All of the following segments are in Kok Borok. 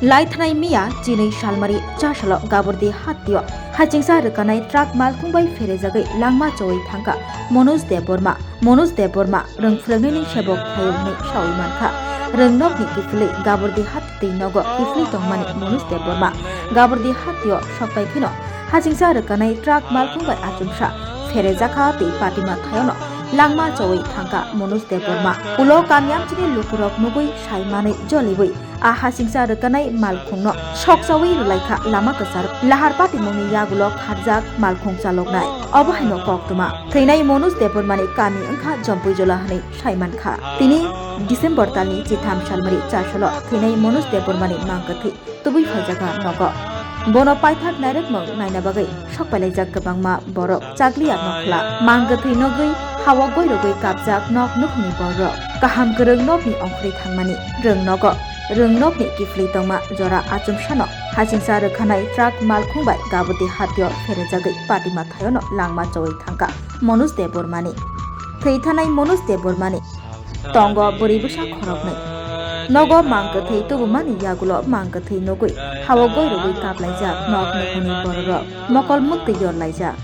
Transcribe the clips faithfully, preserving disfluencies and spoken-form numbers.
Laithanai miya chinwi salmari chasalo Gabordi hatio hachingsa rwkanai truck malkhung bai pherejagwi langma chowi thangkha Manoj Debbarma. Manoj Debbarma rwng phwrwngnaini sebok khlaio hwnwi sawi mankha. Rwngnokni kiphilwi Gabordi hatitwi nogo kiphilwi tongmani Manoj Debbarma Gabordi hatio sokpai kheno hachingsa rwkanai truck malkhung bai achomsa pherejakha tei patima thaiono langma chowi thangkha Manoj Debbarma. Ulo kamiyamchini lukurok nugwi sai manwi joliwi a hachingsa rwkanai malkhungno sokchawi rwlaikha lama kwcharo. Lahar patimungni yagulo kharjak malkhung chaloknai. Obo haino koktwma. Thwinai Manoj Debbarmani kami wngkha Jompuijola hwnwi sai mankha. Tini December talni chitham salmari chasalo thwinai Manoj Debbarmani mang kwthwi tubui phaijakha nogo. Bono paithak nairekmung naina bagwi sok pailaijak kwbangma borok chakliya nokla. Mang kwthwi nogwi hao goirogwi kapjak nok nukhungni borok. Kaham kwrwng nokni ongkhorwi thangmani rwng nogo. Rwng nokni kiphilwi tongma jora achomsano hachingsa rwkhanai truck malkhung bai Gabordi hatio pherejagwi patima thaiono langma chowi thangkha Manoj Debbarmani. Thwi thanai Manoj Debbarmani. Tongo bwrwi bwsa khoroknwi. Nogo mang kwthwi tubumani yagulo mang kwthwi nugwi hao goirogwi kaplaijak nok nukhungni bororok mokol mwktwi yorlaijak.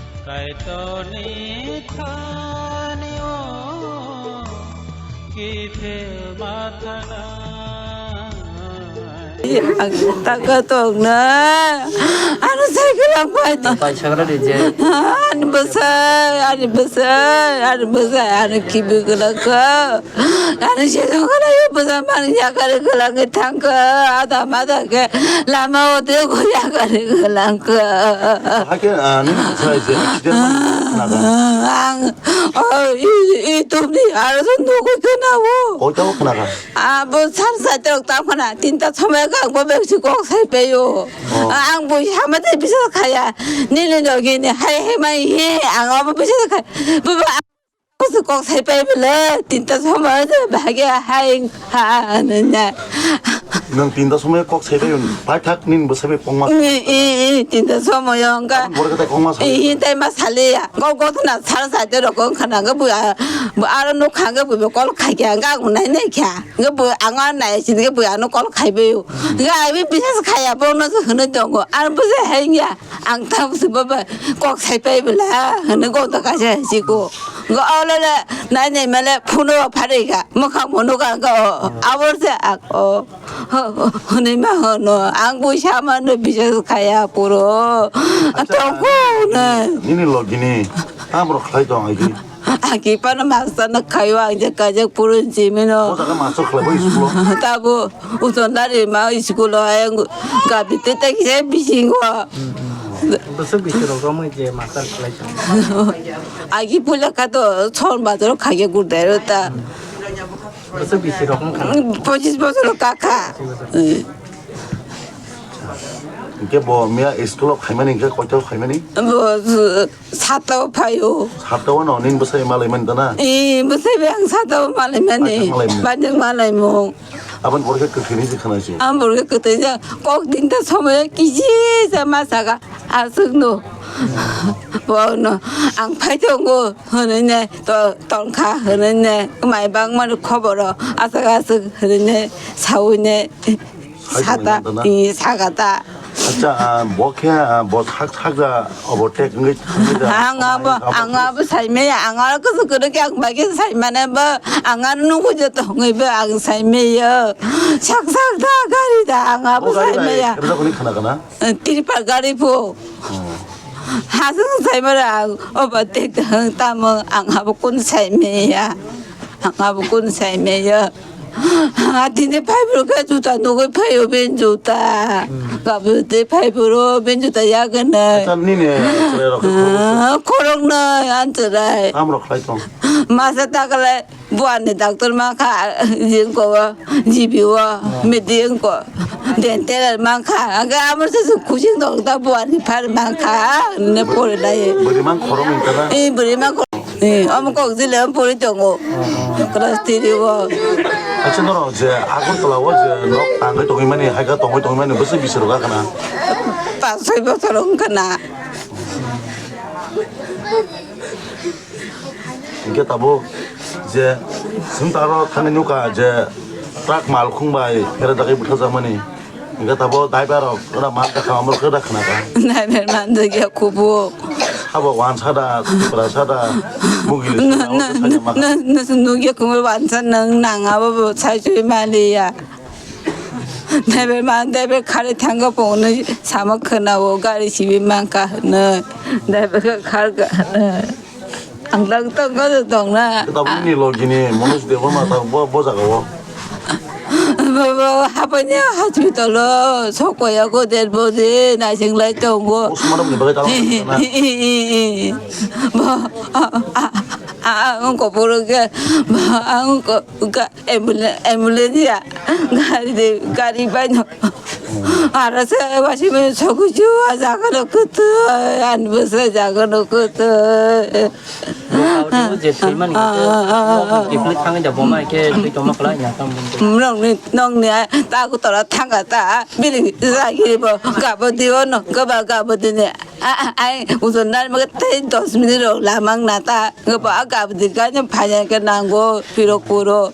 Ang taka tongna. Ano cycle ang pai. Ang pai sagra di je. Ani bwsai, ani bwsai, ani bwsai, ani kibi kwlangkha. Ani sejong kwlai bwsai mani yakari kwlangwi thangkha. Ada mada khe lama o tei ko yakari kwlangkha. Hake ani bwsai je accident mani khnaga. Ang, oh, i, i tubni aro nugwi khna o. Koita o khnaga. Abo sar saitorok tamo khna, tinta somoi kang bo besi kok sai paio. Oh. Ang bo sama tei bisa khaya. Nini logi ni hai hai mai he, ang abo bisa khai. Bo bo ang bo kok sai pai bele, tinta somoi de bhage hai ha nanya. Nang tinta somoi kok sai paio, pai thak nin bo sai pongma. I, i, i, tinta somoi ongka. Bor kata kongma sai. I, i, tai ma sale ya. Kok kok na sar saitorok khna ga bo, bo aro no kha ga bo kol khai kya ga nai nai kya. Nge bo ang a nai sini nge bo ano call khai be yo. Nge ai bi bisa khaya bo no hwnwi tongo. Ar bo se hai ya. Ang ta bo se baba kok sai pai bela hwnwi go ta kaisa hai si ko. Nge o le le nai nai male phone ro phare ga. Mokha mono ga ga o. Abor se ak o. Hwnwi ma hono. Ang bo sama no bisa khaya puro. Acha, tong ko na. Nini logini. Amro khlai tong ai di. Aki pano master no khayo ang je kajak purun chimino. O jaga master khlai bo school o. Tabo uton dari ma school o ayang gabi te te kise bisingo. Bwswk bisi rok romwi je master khlai tong. Aki puja kato chon bazar khage gurdai rota. Bwswk bisi rok wngkha. Pochis bosor kaka. Hwnkhe bo miya school o khaimani hwnkhe koito khaimani? Bo sata o phaio. Sata o no nini bwsai malai mani tana? Ee, bwsai bai ang sata o malai mani. Baithang malai mani. Baithang malai mung. Aboni pore khe kwthwini se khwnaisi. Ang pore khe kwthwi ja kok tinta somoi kisi ja ma saka aswk no. Bo no ang phai tongo hwnwi ne to tongkha hwnwi ne mai bangmani khoboro aswk aswk hwnwi ne saui ne. Hai sata, tongwi mantana? I, sagata. Acha, ah, bo khe, ah, bo sak, sakja overtake wngwi thangwi da? Ang abo, ang abo saimaya, ang aro kusu kudu khe ang bai khe saimane bo, ang aro nukhu je tongwi bo ang saimaya. Sak, sak da gari da, ang abo saimaya. Bo gari bai, kerja kuni khana kana? Eh, Tripal gari phu. Oh. Hasung saimara ang overtake tamo ang abo kun saimaya. Ang abo kun saimaya. Atini phai phuru khe juta nugwi phaio ben juta. Hmm. Kabui tei phai phuru ben juta ya gana. Acha, nini chwrai rok khe khoroksa? Ah, khoroknwi ang chwrai. Tamo rok khlai tong? Masa takle buani doctor ma kha, jingko, G B o, hmm, midi wngko, dental ma kha. Aga amar se kuching dok da buani phar ma kha, ne pore lai. Bwrwi mang khorok ni tara? Eh, bwrwi mang khorok. Eh, omo kok jile omo pori tongo. Class three o. Acha norok je Agartala o je nok tangwi tongwi mani, haikha tongwi tongwi mani, bwswk bisi rok khana? Pas soi bosor wng khana. Hinkhe tabuk je chwng taro thangwi nukha je truck malkhung bai phera dagwi bwtharjakmani. Hingke tabo daiba rok ora man ta kha, amor khe da khna kha. Naiber man da ya kubu. Habo wan sada, tipra sada, mugi sada, abo khe sanya ma kha. Na, na, na, nugya kubu wan sa nang nang abo bo sai chui mali ya. Driver man, driver khari thangkha phone samo khwnao, gari sibi mankha hwnwi. Driver khe kharkha hwnwi. Ang tak tongkha tongna. Tabukni logini Manoj Debbarma ta bo, bo jagao. Bo, bo, hapaini hospital o sokpaiyago dead body naising lai tongo. Postmortem ni bagwi ta. Bo, a, a, a, a, ang kopor khe, bo, ang ko, ka, Ambulance, ambulance ya. Gari de, gari bai no. Aro se wasi me soku ju a jaga no kutu, an bus jaga no kutu. Nokni twi tongma khlai na tam bun. Nong ni, nong ni, ta ku tora thanga ta, bini jagi bo, gabo di ono, gaba gabo di ne. A, a, ai, ujon dan maga tei dos minute rok lamang na ta. Gaba gabdi ka ne phanya ke nango, pirok puro.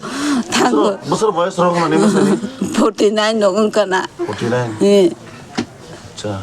Thango. Bosor, bosor boyos rok mani bosor ni? Forty nine no wngkha na. Forty nine. Eh. Acha.